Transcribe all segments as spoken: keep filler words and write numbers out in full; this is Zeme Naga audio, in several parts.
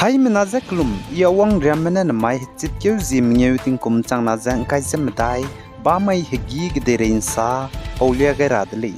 Haimena ze kelum, I Awang Riamme ne nemai hechitkeu zie mengeu tingkum changna ze ngkai ze medai, bamai hegî kedeirei nsa paulia gai ra de lei.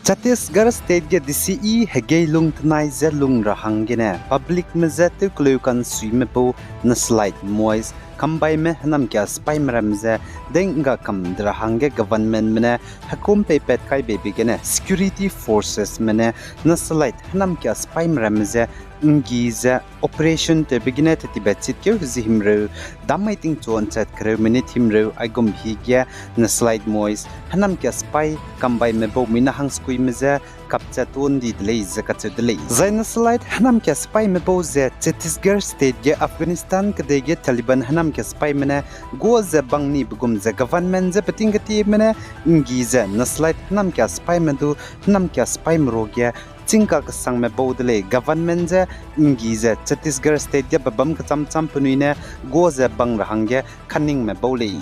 Chhattisgarh State ge D C E hegei lung tenai ze lung ra hanggene publicme je tewkeleu kansuime bau nasalite mois kambaime hênamkia sipaime ramme ze dengga kam de ra hangge governmentme ne hekum peipat kai beibe gene security forcesme ne nasalite hênamkia sipaime ramme ze nggi ze operation tewbe gene tetibe chitkeu hezi himreu, dammai tingchu nchat kereu minute himreu aigum hi ge nasalite mois hênamkia sipai kambaime bau mina hangskuime je kapchat tuâ ndi de lei ze kacheu de lei. Zai nasalite hênamkia sipaime bau ze Chhattisgarh State ge Afghanistan kedei ge Taliban hênamkia sipaime ne gua ze bang nibe gum ze government je peting ketieme ne nggi ze nasalite hênamkia sipaime du hênamkia sipaime ruage chingka kesangme bau de lei. Government je nggi ze Chhattisgarh State ge bebâm kecham cham penui ne gua ze bang ra hangge kaningme bau lei.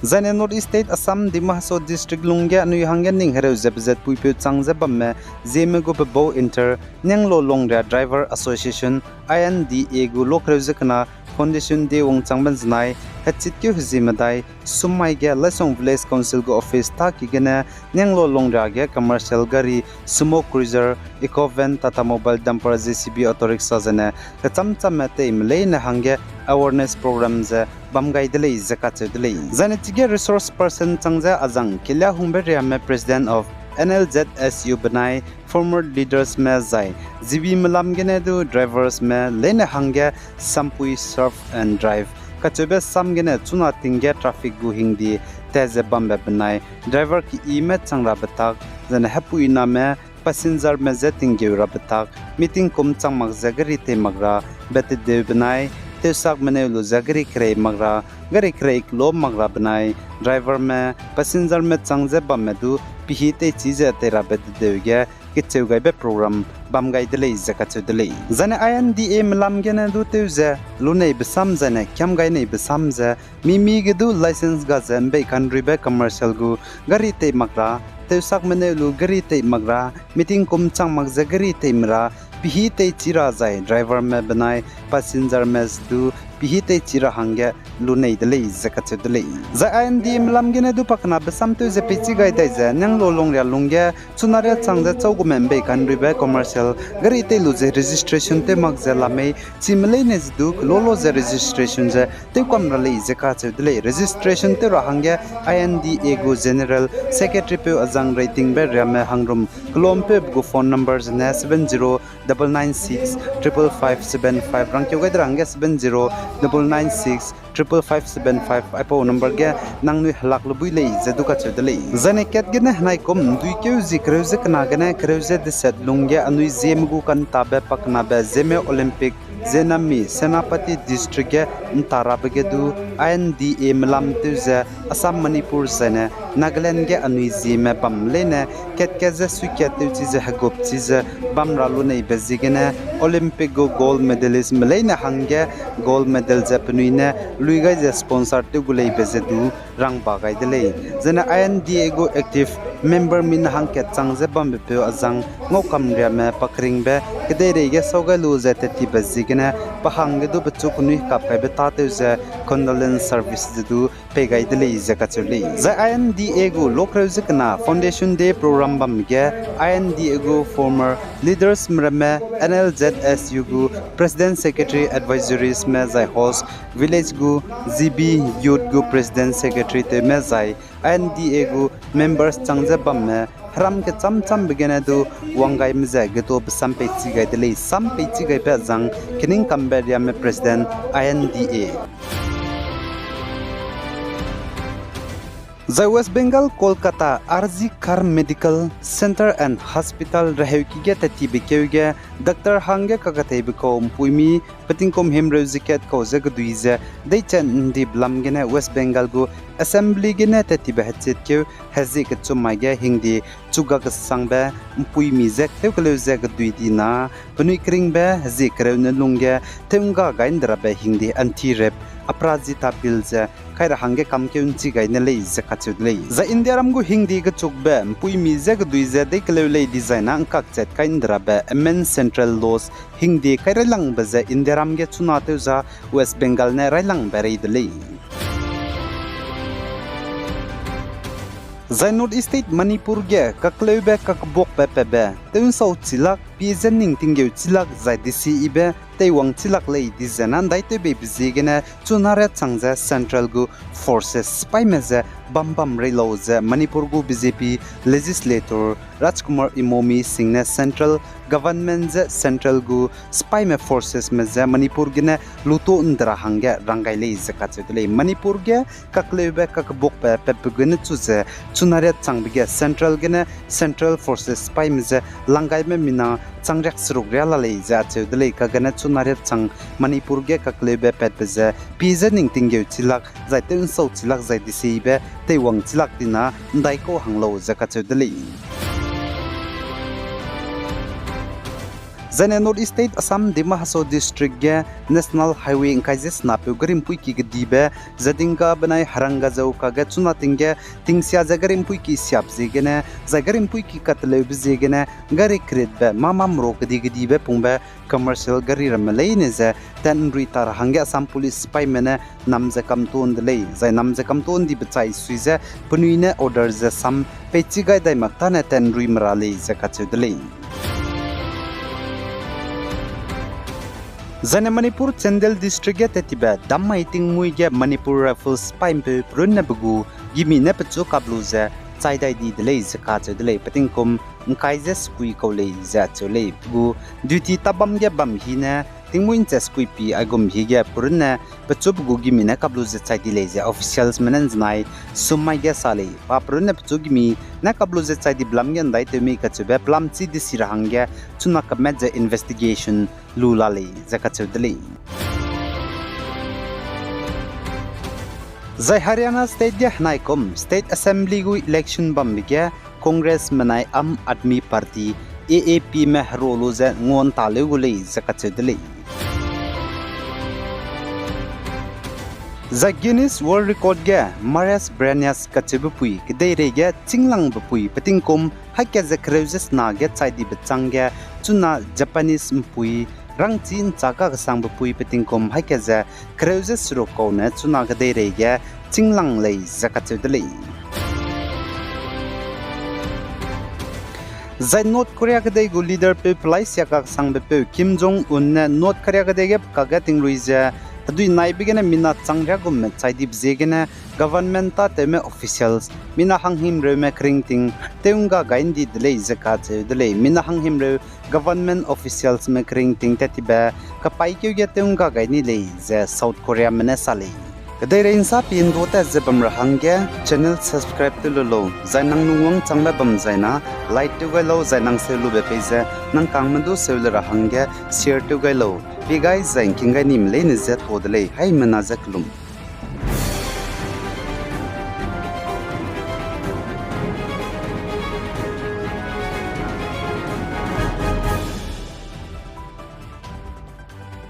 Zaine North East State Assam Dima Hasao District lungge anui hangge ning hereu ze bezat puipeu chang ze bamme zieme gu bebau inter Nianglo Longria Driver Association, I N D A gu lokreu ze kena Foundation Day wangchangbe zenai, hechitkeu hezi medai, summai ge Laisong Village Council gu office tâ ki gene, Nianglo Longria ge commercial gari, Sumo Cruiser, Eco Van, Tata Mobile Dumper, J C B, auto rickshaw zene kecham chamme teime leine hangge awareness program ze bam gai de lei ze kacheu de lei. Zaine chige resource person chang ze azang Keliahungbe Riame President of N L Z S U benai former leadersme zai G B melam gene du driversme leine hangge sampui serve and drive kacheube sam gene chuna ting ge traffic gu hingdi tat ze bambe benai driver keime chang rabe tak, zaine hepuiname passengerme je tinggeu rabe tak, meeting kum chang mak ze gari tei mak ra, betedeu benai, tewsak meneu lu ze gari kerei mak ra, gari kerei kelo mak ra benai, driverme, passengerme chang ze bamme du, pehî teichi ze tei rabe dedeu ge, kecheu gaibe program bam gai de lei ze kacheu de lei. Zaine I N D A melam gene du tew ze, luneibe sam zaine kiam gai neibe sam ze, mimi ge du license ga ze mbei kanruibe commercial gu gari tei mak ra, tewsak meneu lu gari tei mak ra, meeting kum chang mak ze gari tei me ra, pehî teichi ra zai driverme benai passengerme du pehî teichi ra hangge lunei de lei ze kacheu de lei. Zai I N D A melam gene du pakenabe sam tew ze peichi gai dai ze Nianglo Longria lungge chuna ria chang ze chau gume mbei kanruibe commercial gari tei lu ze registration tew mak ze lamei chime leine ze du kelolo ze registration ze tewkam ra lei ze kacheu de lei. Registration tew ra hangge I N D A gu General Secretary peu azang Reitingbe Riame Hangrum kelompeu gu phone number zene seven zero double nine six triple five seven five rangkeu gai de ra hangge seven zero double nine six triple five seven five aipau number ge nangnui helak lu bui lei ze du kacheu de lei. Zaine kat gene henaikum duikeu zi kereu ze kena gene kereu ze deset lungge anui zieme gu kantabe pakenabe Zeme Olympic Zenami Senapati District ge nta rabe ge du I N D A melam tew ze Assam, Manipur zaine Nagaland ge anui zieme bam leine kat kat ze suikat tewchi ze hegupchi ze bam ra luneibe ziegene Olympic gu gold medalistme leine hangge gold medal ze penui ne lui gai ze sponsor tew gu leibe ze du rangba gai de lei. Zaine I N D A gu active member mina hangkat chang ze bambe peu azang Ngaukamriame Pakringbe kedeirei ge sau gai lu ze tettibe ziegene pe hangge du pechu kenui kap kaibe tâtew ze condolence service ze du pei gai de lei ze kacheu lei. Zai I N D A gu lokreu ze kena Foundation Day program bam ge I N D A gu former leadersme ramme, N L Z S U gu president secretary advisoriesme zai host village gu G B youth gu president secretary tewme zai I N D A gu members chang ze bamme heram kecham chambe gene du wang gaime ze getuabe sam peichi gai de lei. Sam peichi gaibe zang Keningkambe Riame president I N D A. Zai West Bengal, Kolkata, R G Kar Medical Centre and Hospital reheuki ge tat tibe keu ge, doctor hangge kakateibe kau ’mpuimi petingkum himreu ze kat kau ze kedui ze deichat ’ndibe lam gene West Bengal gu Assembly gene tat tibe hechitkeu hezie kechum mai ge hingde chuga kesangbe ’mpuimi ze tewkeleu ze kedui di na, penui keringbe hezie kereu ne lungge tew ’ngga gai ’nderabe hingde Anti-Rape Aparajita Bill ze kai ra hangge kamkeu ’nchi gai ne lei ze kacheu de lei. Zai Indiaram gu hingde kechukbe ’mpuimi ze kedui ze deikeleu lei dizai na ’ngkakchat kai ’nderabe Amend Central Laws hingde kai railangbe ze Indiaram ge chuna tewza West Bengal ne railangbe rei de lei. Zai North East State Manipur ge kakleube kakbuakbe patbe tew'nsau chi lak, pie ze ning tinggeu chi lak zai desibe teiwang chi lak lei dizai na ’ndaitewbeibe ziegene chuna riat chang ze Central gu forces sipaime ze bam bam rei lau ze Manipur gu B J P legislator Rajkumar Emomi Singh ne Central Government ze Central gu sipaime forcesme ze Manipur gene luto ’ndera hangge rang gai lei ze kacheu de lei. Manipur ge kakleube kakbuakbe patbe gene chu ze chuna riat changbe ge Central gene Central forces sipaime ze langgaime mina changriak seruk riâ la lei ze acheu de lei. Kagene chuna riat chang Manipur ge kakleube patbe ze pie ze ning tinggeu chi lak zai tew'nsau chi lak zai desibe teiwang chi lak di na ’ndaikau hang lau ze kacheu de lei. Zaine North East State Assam Dima Hasao District ge National Highway ’ngkai ze senapeu gari ’mpuiki kedibe Jatinga benai Harangajao kage chuna ting ge tingsia ze gari ’mpuiki siap ziegene, zai gari ’mpuiki kateleube ziegene, gari kritbe mâ mâ mro kedi kedibe pungbe commercial gari ramme leine ze tat ’nrui ta ra hangge Assam Police sipaime ne nam ze kamtuâ ’nde lei, zai nam ze kamtuâ ’ndibe chai sui ze penui ne order ze sam peichi gai dai mak tâne tat ’nruime ra lei ze kacheu de lei. Zaine Manipur Chandel District ge tat tibe dam mai tingmuî ge Manipur Rifles sipaipeu perunne pe gu gimi ne pechu kap lu ze chai dai di de lei ze kacheu de lei. Petingkum ’ngkai ze sekui kau lei ze acheu lei. Pe gu duty tabam ge bam hi ne tingmuî ’nche sekuipi aigum hi ge perunne pechu pe gu gimi ne kap lu ze chai di lei ze officialsme ne ’nzenai sum mai ge sa lei. Pa perunne pechu gimi ne kap lu ze chai dibe lam ge ’ndaitew mei kacheube pelam chi desi ra hangge chuna kamat ze investigation lu la lei ze kacheu de lei. Zai Haryana State ge henaikum State Assembly gu election bambe ge Congress menai Aam Aadmi Party, A A P me hero lu ze nguan ta leu gu lei ze kacheu de lei. Zai Guinness World Record ge Marais Brenias kacheube pui kedeirei ge chînglangbe pui petingkum haî kat ze kereu ze sena ge chai dibe châng ge chuna Japanese ’mpui rangchî ’nchâ kakesangbe pui petingkum haî kat ze kereu ze seruk kau ne chuna kedeirei ge chînglang lei ze kacheu de lei. Zai North Korea kedei gu leaderpeu pelai sia kaksangbe peu Kim Jong Un ne North Korea kedei ge pe kakge tingrui ze hedui naibe gene mina chang riâ gumme chai dibe ziegene government tâtewme officials mina hanghimreume keringting tew ’ngga gai ’ndi de lei ze kacheu de lei. Mina hanghimreu government officialsme keringting tat tibe kapaîkeu ge tew ’ngga gai ni lei ze South Koreame ne sa lei. Kedeirei ’nsa pi ’ndu tat ze bam ra hangge channel subscribe tew lu lau, zai nang lungwang changbe bam zai na like tew gai lau, zai nang seu lube pei ze nang kangme du seu le ra hangge share tew gai lau. Pie gai zai ’ngking gai nime leine ze ta de lei, haimena ze kelum.